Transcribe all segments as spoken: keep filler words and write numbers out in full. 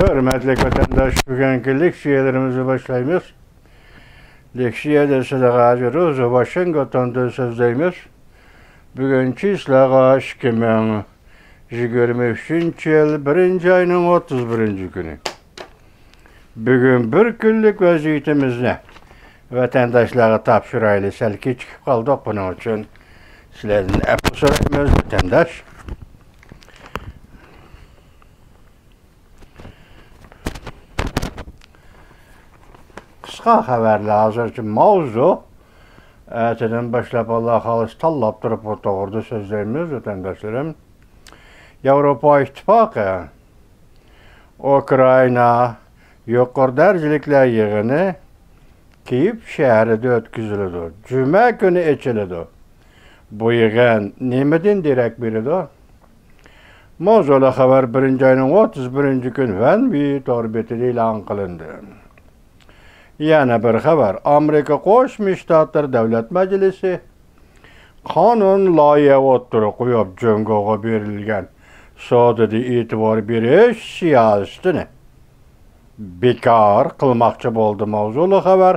ھۆرمەتلىك ۋەتەنداش، بۈگۈنكى لېكسىيەلىرىمىزنى باشلايمىز. لېكسىيەدە سىلىغە ھازىر روزا ۋاشىنگتوندىن سۆزلەيمىز. بۈگۈن چىسلاغا ئىككى مىڭ يىگىرمە ئۈچىنچى يىل بىرىنچى ئاينىڭ ئوتتۇز بىرىنچى كۈنى. بۈگۈن بىر كۈنلۈك ۋەزىيىتىمىزنى ۋەتەنداشلارغا تاپشۇرايلى. سەل كېچىكىپ قالدۇق، بۇنىڭ ئۈچۈن سىلەردىن ئەپۇ سورايمىز، ۋەتەنداش. قىسقا خەۋەرلەر ھازىرچە ماۋزۇ. ئەتىدىن باشلاپ، ئاللا خالىسا، تاللاپ تۇرۇپ بۇ توغرىدا سۆزلەيمىز، ۋەتەنداشلىرىم. ياۋروپا ئىتتىپاقى ئۇكرائىنا يۇقىرى دەرىجىلىكلەر يىغىنى كىيېۋ شەھىرىدە ئۆتكۈزۈلىدۇ. جۈمە كۈنى ئېچىلىدۇ. بۇ يىغىن نېمىدىن دېرەك بېرىدۇ؟ ماۋزۇلۇق خەۋەر بىرىنچى ئاينىڭ ئوتتۇز بىرىنچى كۈنى ۋەنۋى تور بېتىدە ئېلان قىلىندى. يەنە بىر خەۋەر، ئامېرىكا قوشما شتاتلىرى دۆلەت مەجلىسى قانۇن لايىھە ئوتتۇرىغا قويۇپ، جۇڭگوغا بېرىلگەن سودىدا ئېتىبار بېرىش سىياسىتىنى بىكار قىلماقچى بولدى. ماۋزۇلۇق خەۋەر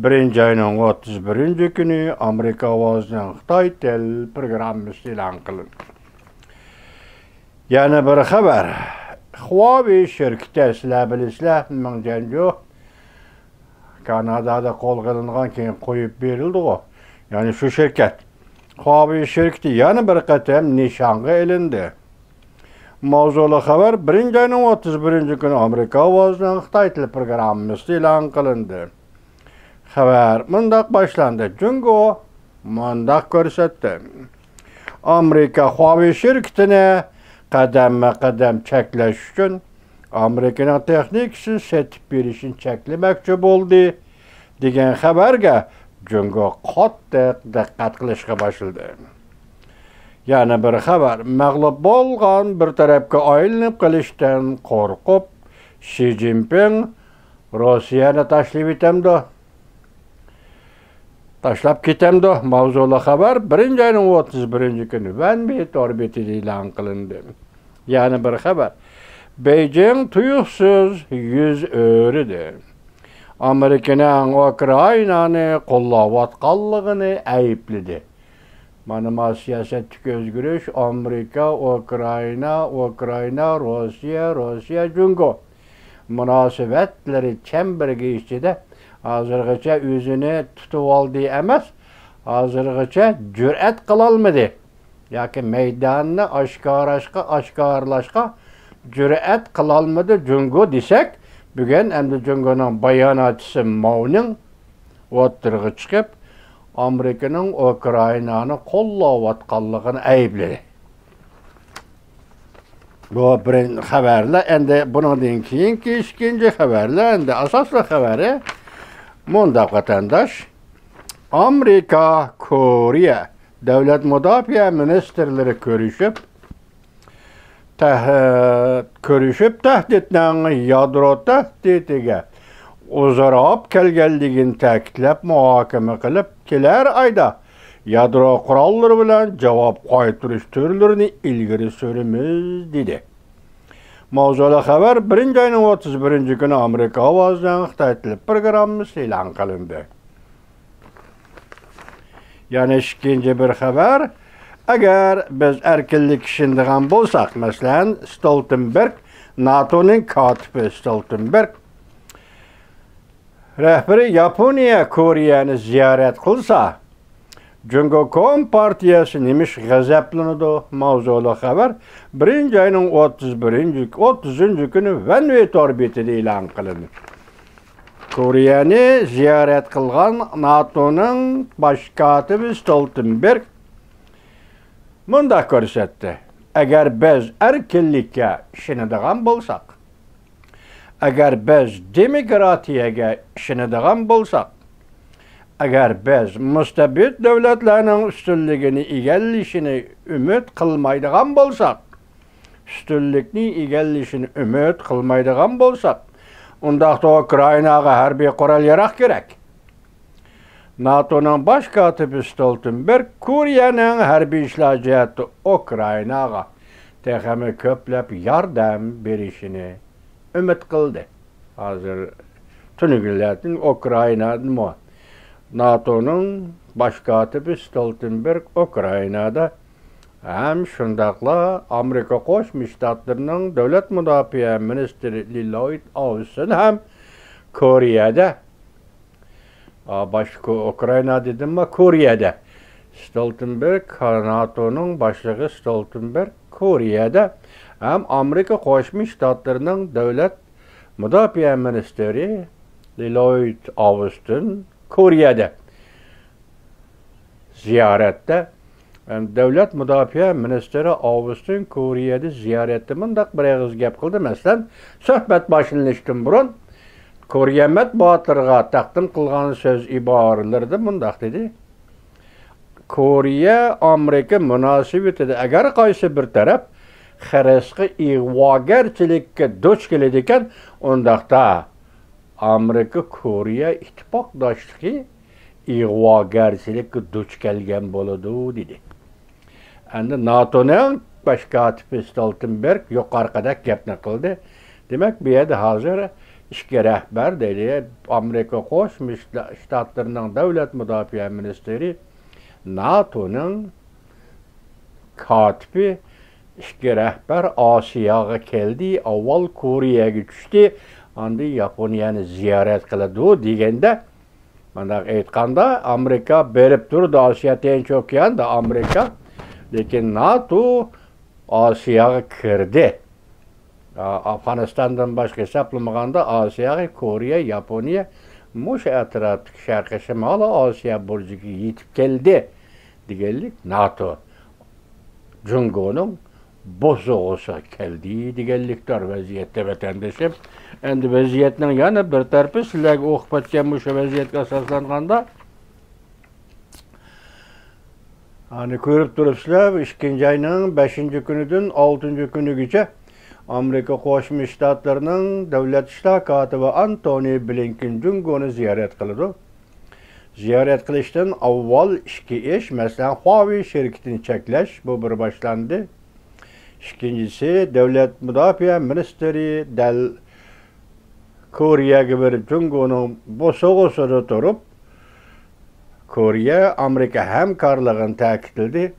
بىرىنچى ئاينىڭ ئوتتۇز بىرىنچى كۈنى ئامېرىكا ئاۋازىنىڭ خىتاي تىل پروگراممىسىدا ئېلان قىلىندى. يەنە بىر خەۋەر، خۇاۋېي شىركىتى، سىلەر بىلىسىلەر، مىڭ جيەنجۇ كانادادا قولغا ئېلىنغان، كېيىن قويۇپ بېرىلدىغۇ. يەنى شۇ شىركەت. خۇاۋېي شىركىتى يەنە بىر قېتىم نىشانغا ئېلىندى. ماۋزۇلۇق خەۋەر بىرىنچى ئاينىڭ ئوتتۇز بىرىنچى كۈنى ئامېرىكا ئاۋازىنىڭ خىتاي تىل پروگراممىسىدا ئېلان قىلىندى. خەۋەر مۇنداق باشلاندى. جۇڭگو مۇنداق كۆرسەتتى. ئامېرىكا خۇاۋېي شىركىتىنى قەدەممۇ قەدەم چەكلەش ئۈچۈن ئامېرىكىنىڭ تېخنىكىسىنى سېتىپ بېرىشنى چەكلىمەكچى بولدى، دېگەن خەۋەرگە جۇڭگو قاتتىق دىققەت قىلىشقا باشلىدى. يەنە بىر خەۋەر، مەغلۇپ بولغان بىر تەرەپكە ئايلىنىپ قېلىشتىن قورقۇپ، شى جىنپىڭ روسىيەنى تاشلىۋېتەمدۇ؟ تاشلاپ كېتەمدۇ؟ ماۋزۇلۇق خەۋەر بىرىنچى ئاينىڭ ئوتتۇز بىرىنچى كۈنى ۋەنبى تور بېتىدە ئېلان قىلىندى. يەنە بىر خەۋەر، بېيجىڭ تۇيۇقسىز يۈز ئۆرۈدى. ئامېرىكىنىڭ ئۇكرائىنانى قوللاۋاتقانلىقىنى ئەيىبلىدى. مانا، ما سىياسەتتىكى ئۆزگىرىش، ئامېرىكا، ئۇكرائىنا، ئۇكرائىنا، روسىيە، روسىيە، جۇڭگو مۇناسىۋەتلىرى چەمبىرىكى ئىچىدە ھازىرغىچە ئۆزىنى تۇتۇۋالدى ئەمەس، ھازىرغىچە جۈرئەت قىلالمىدى ياكى مەيداننى ئاشكاراشقا، ئاشكارىلاشقا جۈرئەت قىلالمىدى جۇڭگو دېسەك، بۈگۈن ئەمدى جۇڭگونىڭ باياناتچىسى ماۋنىڭ ئوتتۇرىغا چىقىپ، ئامېرىكىنىڭ ئۇكرائىنانى قوللاۋاتقانلىقىنى ئەيىبلىدى. بۇ بىرىنچى خەۋەرلەر. ئەمدى بۇنىڭدىن كېيىنكى ئىككىنچى خەۋەرلەر، ئەمدى ئاساسلىق خەۋىرى مۇنداق، ۋەتەنداش. ئامېرىكا، كورېيە دۆلەت مۇداپىئە مىنىستىرلىرى كۆرۈشۈپ، تەھ-، كۆرۈشۈپ، تەھدىتنىڭ يادرو تەھدىتىگە ئۇزىراپ كەلگەنلىكىنى تەكىتلەپ، مۇھاكىمە قىلىپ، كېلەر ئايدا يادرو قوراللىرى بىلەن جاۋاب قايتۇرۇش تۈرلىرىنى ئىلگىرى سۈرىمىز، دېدى. ماۋزۇلۇق خەۋەر بىرىنچى ئاينىڭ ئوتتۇز بىرىنچى كۈنى ئامېرىكا ئاۋازىنىڭ خىتاي تىل پروگراممىسى ئېلان قىلىندى. يەنە ئىككىنچى بىر خەۋەر، ئەگەر بىز ئەركىنلىككە ئىشىنىدىغان بولساق، مەسىلەن، ستولتېنبېرگ، ناتونىڭ كاتىپى ستولتېنبېرگ، رەھبىرى ياپونىيە كورېيەنى زىيارەت قىلسا، جۇڭگو كومپارتىيەسى نېمىشقا غەزەپلىنىدۇ؟ ماۋزۇلۇق خەۋەر بىرىنچى ئاينىڭ ئوتتۇز بىرىنچى، ئوتتۇزىنچى كۈنى ۋەنۋى تور بېتىدە ئېلان قىلىندى. كورېيەنى زىيارەت قىلغان ناتونىڭ باش كاتىپى ستولتېنبېرگ مۇنداق كۆرسەتتى: ئەگەر بىز ئەركىنلىككە ئىشىنىدىغان بولساق، ئەگەر بىز دېموكراتىيەگە ئىشىنىدىغان بولساق، ئەگەر بىز مۇستەبىت دۆلەتلەرنىڭ ئۈستۈنلۈكىنى ئىگىلىشىنى ئۈمىد قىلمايدىغان بولساق، ئۈستۈنلۈكنى ئىگىلىشىنى ئۈمىد قىلمايدىغان بولساق، ئۇنداقتا ئۇكرائىناغا ھەربىي قورال-ياراغ كېرەك. ناتونىڭ باش كاتىپى ستولتېنبېرگ كورېيەنىڭ ھەربىي ئىشلار جەھەتتە ئۇكرائىناغا تېخىمۇ كۆپلەپ ياردەم بېرىشىنى ئۈمىد قىلدى. ھازىر تۈنۈگۈنلەردىن ئۇكرائىنادىمۇ ناتونىڭ باش كاتىپى ستولتېنبېرگ ئۇكرائىنادا ھەم شۇنداقلا ئامېرىكا قوشما شتاتلىرىنىڭ دۆلەت مۇداپىئە مىنىستىرى للويد ئاۋستىن ھەم كورېيەدە، ئا، باش-، كو-، ئۇكرائىنا دېدىمما، كورېيەدە. ستولتېنبېرگ، ناتونىڭ باشلىقى ستولتېنبېرگ كورېيەدە ھەم ئامېرىكا قوشما شتاتلىرىنىڭ دۆلەت مۇداپىئە مىنىستىرى للويد ئاۋستىن كورېيەدە زىيارەتتە. دۆلەت مۇداپىئە مىنىستىرى ئاۋستىن كورېيەدە زىيارەتتە مۇنداق بىر ئېغىز گەپ قىلدى. مەسىلەن، سۆھبەت باشلىنىشتىن بۇرۇن كورېيە مەتبۇئاتلىرىغا تەقدىم قىلغان سۆز ئىبارىلىرىدە مۇنداق دېدى: كورېيە ئامېرىكا مۇناسىۋىتىدە ئەگەر قايسى بىر تەرەپ خىرىسقا ئىغۋاگەرچىلىككە دۇچ كېلىدىكەن، ئۇنداقتا ئامېرىكا كورېيە ئىتتىپاقداشلىقى ئىغۋاگەرچىلىككە دۇچ كەلگەن بولىدۇ، دېدى. ئەمدى ناتونىڭ باش كاتىپى ستولتېنبېرگ يۇقىرىقىدەك گەپنى قىلدى. دېمەك، بۇ يەردە ھازىر ئىككى رەھبەر دەيلى، ئامېرىكا قوشما شتا-، شتاتلىرىنىڭ دۆلەت مۇداپىئە مىنىستىرى، ناتونىڭ كاتىپى، ئىككى رەھبەر ئاسىياغا كەلدى، ئاۋۋال كورېيەگە چۈشتى، ئاندىن ياپونىيەنى زىيارەت قىلىدۇ دېگەندە، مۇنداق ئېيتقاندا، ئامېرىكا بېرىپ تۇرىدۇ، ئاسىيا تىنچ ئوكياندا ئامېرىكا، لېكىن ناتو ئاسىياغا كىردى. ئا-، ئافغانىستاندىن باشقا ھېسابلىمىغاندا، ئاسىياغا كورېيە، ياپونىيە، مۇشۇ ئەتراپتىكى شەرقىي شىمالىي ئاسىيا بۇرجىغا يېتىپ كەلدى دېگەنلىك ناتو. جۇڭگونىڭ بوسۇغىسىغا كەلدى دېگەنلىكتۇر ۋەزىيەتتە، ۋەتەندىشىم. ئەمدى ۋەزىيەتنىڭ يەنە بىر تەرىپى، سىلەرگە ئوقۇپ ئۆتكەن مۇشۇ ۋەزىيەتكە ئاساسلانغاندا، ئانا، كۆرۈپ تۇرۇپسىلەر، ئىككىنچى ئاينىڭ بەشىنچى كۈنىدىن ئالتىنچى كۈنىگىچە ئامېرىكا قوشما شتاتلىرىنىڭ دۆلەت ئىشلار كاتىپى ئانتونى بلىنكېن جۇڭگونى زىيارەت قىلىدۇ. زىيارەت قىلىشتىن ئاۋۋال ئىككى ئىش، مەسىلەن، خۇاۋېي شىركىتىنى چەكلەش، بۇ بىر باشلاندى. ئىككىنچىسى، دۆلەت مۇداپىئە مىنىستىرى دەل كورېيەگە بېرىپ، جۇڭگونىڭ بوسۇغىسىدا تۇرۇپ، كورېيە ئامېرىكا ھەمكارلىقىنى تەكىتلىدى.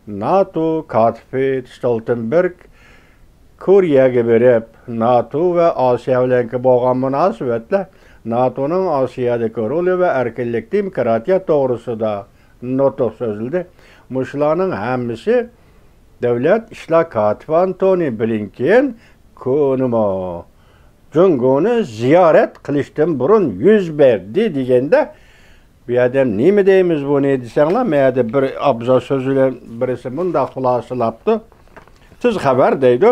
ناتو كاتىپى ستولتېنبېرگ كورېيەگە بېرىپ، ناتو ۋە ئاسىيا بىلەنكى بولغان مۇناسىۋەتلەر، ناتونىڭ ئاسىيادىكى رولى ۋە ئەركىنلىك، دېموكراتىيە توغرىسىدا نۇتۇق سۆزلىدى. مۇشۇلارنىڭ ھەممىسى دۆلەت ئىشلار كاتىپى ئانتونى بلىنكېن كونىمۇ جۇڭگونى زىيارەت قىلىشتىن بۇرۇن يۈز بەردى دېگەندە، بۇ يەردە نېمە دەيمىز بۇنى دېسەڭلار، مەيەردە بىر ئابزاس سۆز بىلەن بىرسى مۇنداق خۇلاسىلاپتۇ. تېز خەۋەر دەيدۇ.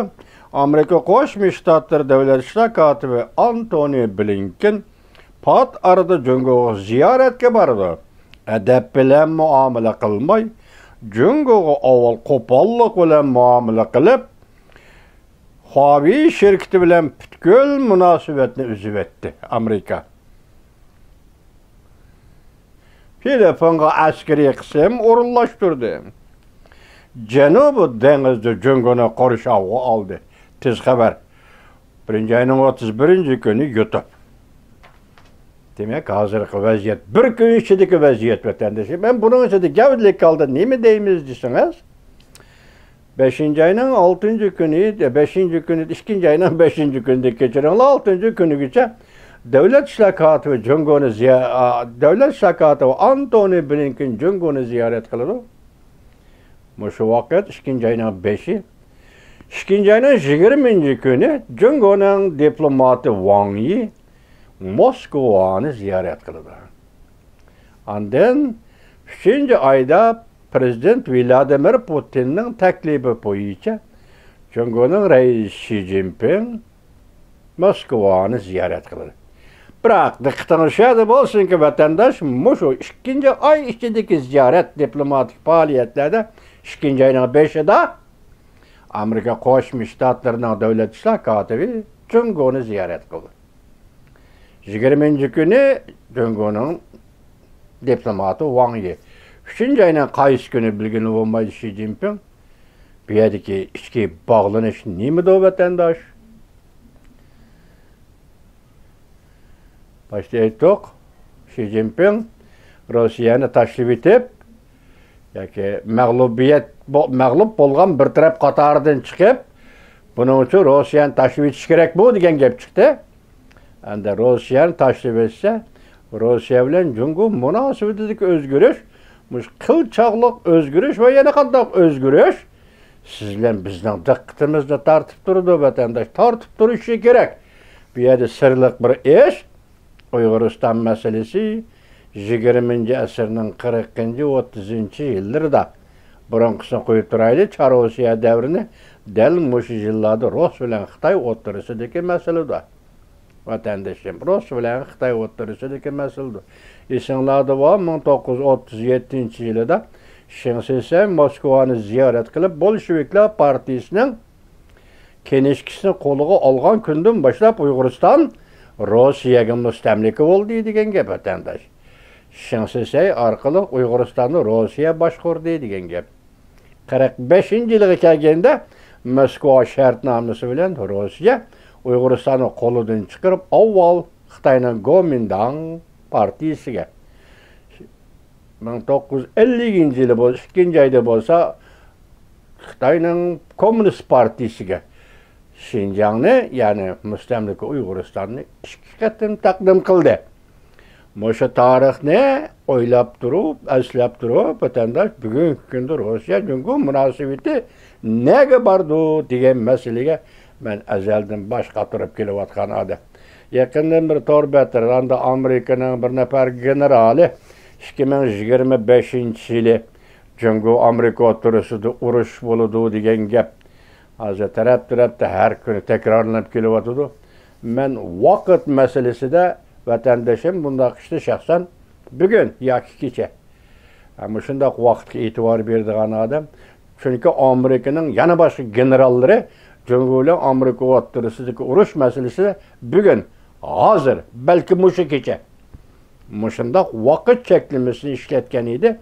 ئامېرىكا قوشما شتاتلىرى دۆلەت ئىشلار كاتىپى ئانتونى بلىنكېن پات ئارىدا جۇڭگوغا زىيارەتكە بارىدۇ. ئەدەپ بىلەن مۇئامىلە قىلماي، جۇڭگوغا ئاۋۋال قوپاللىق بىلەن مۇئامىلە قىلىپ، خۇاۋېي شىركىتى بىلەن پۈتكۈل مۇناسىۋەتنى ئۈزۈۋەتتى ئامېرىكا. فىلىپپىنغا ئەسكىرىي قىسىم ئورۇنلاشتۇردى. جەنۇبىي دېڭىزدا جۇڭگونى قورشاۋغا ئالدى. تېز خەۋەر. بىرىنچى ئاينىڭ ئوتتۇز بىرىنچى كۈنى يۇتۇپ. دېمەك، ھازىرقى ۋەزىيەت، بىر كۈن ئىچىدىكى ۋەزىيەت، ۋەتەندىشىم. مەن بۇنىڭ ئىچىدە گەۋدىلىك ھالدا نېمە دەيمىز دېسىڭىز، بەشىنچى ئاينىڭ ئالتىنچى كۈنى، بەشىنچى كۈنى، ئىككىنچى ئاينىڭ بەشىنچى كۈنىدىن كەچۈرۈڭلار، ئالتىنچى كۈنىگىچە دۆلەت ئىشلار كاتىپى جۇڭگونى زىيا-، ئا، دۆلەت ئىشلار كاتىپى ئانتونى بلىنكېن جۇڭگونى زىيارەت قىلىدۇ. مۇشۇ ۋاقىت ئىككىنچى ئاينىڭ بەشى. ئىككىنچى ئاينىڭ يىگىرمىنچى كۈنى جۇڭگونىڭ دىپلوماتى ۋاڭ يى موسكۋانى زىيارەت قىلىدۇ. ئاندىن ئۈچىنچى ئايدا پرېزىدېنت ۋلادىمىر پۇتىننىڭ تەكلىپى بويىچە جۇڭگونىڭ رەئىسى شى جىنپىڭ موسكۋانى زىيارەت قىلىدۇ. بىراق، دىققىتىڭىز شۇ يەردە بولسۇنكى، ۋەتەنداش، مۇشۇ ئىككىنچى ئاي ئىچىدىكى زىيارەت، دىپلوماتىك پائالىيەتلەردە ئىككىنچى ئاينىڭ بەشىدە ئامېرىكا قوشما شتاتلىرىنىڭ دۆلەت ئىشلار كاتىپى جۇڭگونى زىيارەت قىلدى. يىگىرمىنچى كۈنى جۇڭگونىڭ دىپلوماتى ۋاڭ يى. ئۈچىنچى ئاينىڭ قايسى كۈنى بىلگىلى بولمايدۇ شى جىنپىڭ. بۇ يەردىكى ئىچكى باغلىنىش نېمىدۇ، ۋەتەنداش؟ باشتا ئېيتتۇق، شى جىنپىڭ روسىيەنى تاشلىۋېتىپ، ياكى مەغلۇبىيەت، بو-، مەغلۇپ بولغان بىر تەرەپ قاتارىدىن چىقىپ، بۇنىڭ ئۈچۈن روسىيەنى تاشلىۋېتىش كېرەكمۇ دېگەن گەپ چىقتى. ئەمدى روسىيەنى تاشلىۋەتسە، روسىيە بىلەن جۇڭگو مۇناسىۋىتىدىكى ئۆزگىرىش، مۇشۇ قىل چاغلىق ئۆزگىرىش ۋە يەنە قانداق ئۆزگىرىش سىز بىلەن بىزنىڭ دىققىتىمىزنى تارتىپ تۇرىدۇ، ۋەتەنداش، تارتىپ تۇرۇشى كېرەك. بۇ يەردە سىرلىق بىر ئىش، ئۇيغۇرىستان مەسىلىسى يىگىرمىنچى ئەسىرنىڭ قىرىقىنچى، ئوتتۇزىنچى يىللىرىدا، بۇرۇنقىسىنى قويۇپ تۇرايلى، چار روسىيە دەۋرىنى دەل مۇشۇ يىللاردا رۇس بىلەن خىتاي ئوتتۇرىسىدىكى مەسىلىدۇر. ۋەتەندىشىم، رۇس بىلەن خىتاي ئوتتۇرىسىدىكى مەسىلىدۇر. ئېسىڭلاردا بار، مىڭ توققۇز يۈز ئوتتۇز يەتتىنچى يىلىدا شېڭ شىسەي موسكۋانى زىيارەت قىلىپ، بولشېۋىكلار پارتىيىسىنىڭ كىنىشكىسىنى قولىغا ئالغان كۈندىن باشلاپ ئۇيغۇرىستان روسىيەگە مۇستەملىكە بولدى دېگەن گەپ، ۋەتەنداش. شېڭ شىسەي ئارقىلىق ئۇيغۇرىستاننى روسىيە باشقۇردى دېگەن گەپ. قىرىق بەشىنچى يىلىغا كەلگەندە، موسكۋا شەرتنامىسى بىلەن روسىيە ئۇيغۇرىستاننى قولىدىن چىقىرىپ، ئاۋۋال خىتاينىڭ گومىنداڭ پارتىيىسىگە، مىڭ توققۇز يۈز ئەللىكىنچى يىلى بولسا، ئىككىنچى ئايدا بولسا، خىتاينىڭ كوممۇنىست پارتىيىسىگە شىنجاڭنى، يەنى مۇستەملىكە ئۇيغۇرىستاننى ئىككى قېتىم تەقدىم قىلدى. مۇشۇ تارىخنى ئويلاپ تۇرۇپ، ئەسلەپ تۇرۇپ، ۋەتەنداش، بۈگۈنكى كۈندە روسىيە جۇڭگو مۇناسىۋىتى نەگە باردۇ دېگەن مەسىلىگە مەن ئەزەلدىن باش قاتۇرۇپ كېلىۋاتقان ئادەم. يېقىندىن بىر تور بەتلەردە ئامېرىكىنىڭ بىر نەپەر گېنېرالى ئىككى مىڭ يىگىرمە بەشىنچى يىلى جۇڭگو ئامېرىكا ئوتتۇرىسىدا ئۇرۇش بولىدۇ دېگەن گەپ ھازىر تەرەپ-تەرەپتە ھەر كۈنى تەكرارلىنىپ كېلىۋاتىدۇ. مەن ۋاقىت مەسىلىسىدە، ۋەتەندىشىم، بۇنداق ئىشنى شەخسەن بۈگۈن ياكى كېچە، ھە، مۇشۇنداق ۋاقىتقا ئېتىبار بېرىدىغان ئادەم. چۈنكى ئامېرىكىنىڭ يەنە باشقا گېنېراللىرى جۇڭگو بىلەن ئامېرىكا ئوتتۇرىسىدىكى ئۇرۇش مەسىلىسىدە بۈگۈن، ھازىر، بەلكى مۇشۇ كېچە مۇشۇنداق ۋاقىت چەكلىمىسىنى ئىشلەتكەن ئىدى.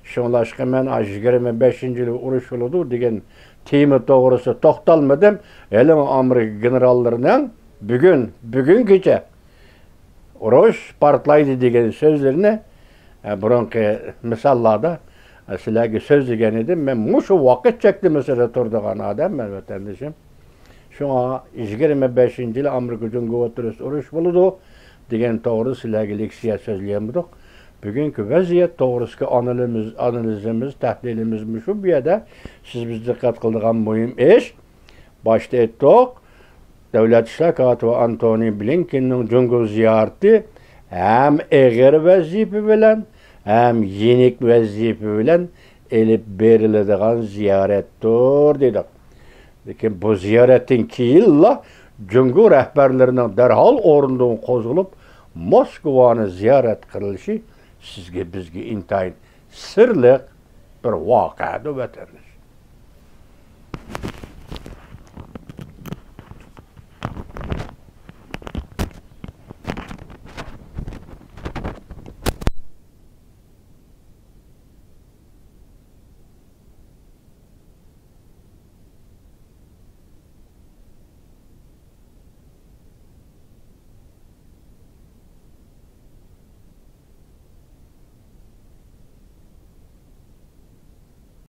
شۇڭلاشقا مەن ئاشۇ يىگىرمە بەشىنچى يىلى ئۇرۇش بولىدۇ دېگەن تېما توغرىسىدا توختالمىدىم. ھېلىمۇ ئامېرىكا گېنېراللىرىنىڭ بۈگۈن، بۈگۈنگىچە ئۇرۇش پارتلايدۇ دېگەن سۆزلىرىنى، ئە، بۇرۇنقى مىساللاردا، ئە، سىلەرگە سۆزلىگەن ئىدىم. مەن مۇشۇ ۋاقىت چەكلىمىسىدە تۇرىدىغان ئادەم، مەن ۋەتەندىشىم. شۇڭا يىگىرمە بەشىنچى يىلى ئامېرىكا جۇڭگو ئوتتۇرىسىدا ئۇرۇش بولىدۇ دېگەن توغرىدا سىلەرگە لېكسىيە سۆزلىيەلمىدۇق. بۈگۈنكى ۋەزىيەت توغرىسىدىكى ئانىلىمىز-، ئانىلىزىمىز، تەھلىلىمىز مۇشۇ بۇ يەردە. سىز بىز دىققەت قىلىدىغان مۇھىم ئىش، باشتا ئېيتتۇق، دۆلەت ئىشلار كاتىپى ئانتونى بلىنكېننىڭ جۇڭگو زىيارىتى ھەم ئېغىر ۋەزىپە بىلەن، ھەم يېنىك ۋەزىپە بىلەن ئېلىپ بېرىلىدىغان زىيارەتتۇر، دېدۇق. لېكىن بۇ زىيارەتتىن كېيىنلا جۇڭگو رەھبەرلىرىنىڭ دەرھال ئورنىدىن قوزغىلىپ، موسكۋانى زىيارەت قىلىشى سىزگە، بىزگە ئىنتايىن سىرلىق بىر ۋەقەدۇر، ۋەتەنداش.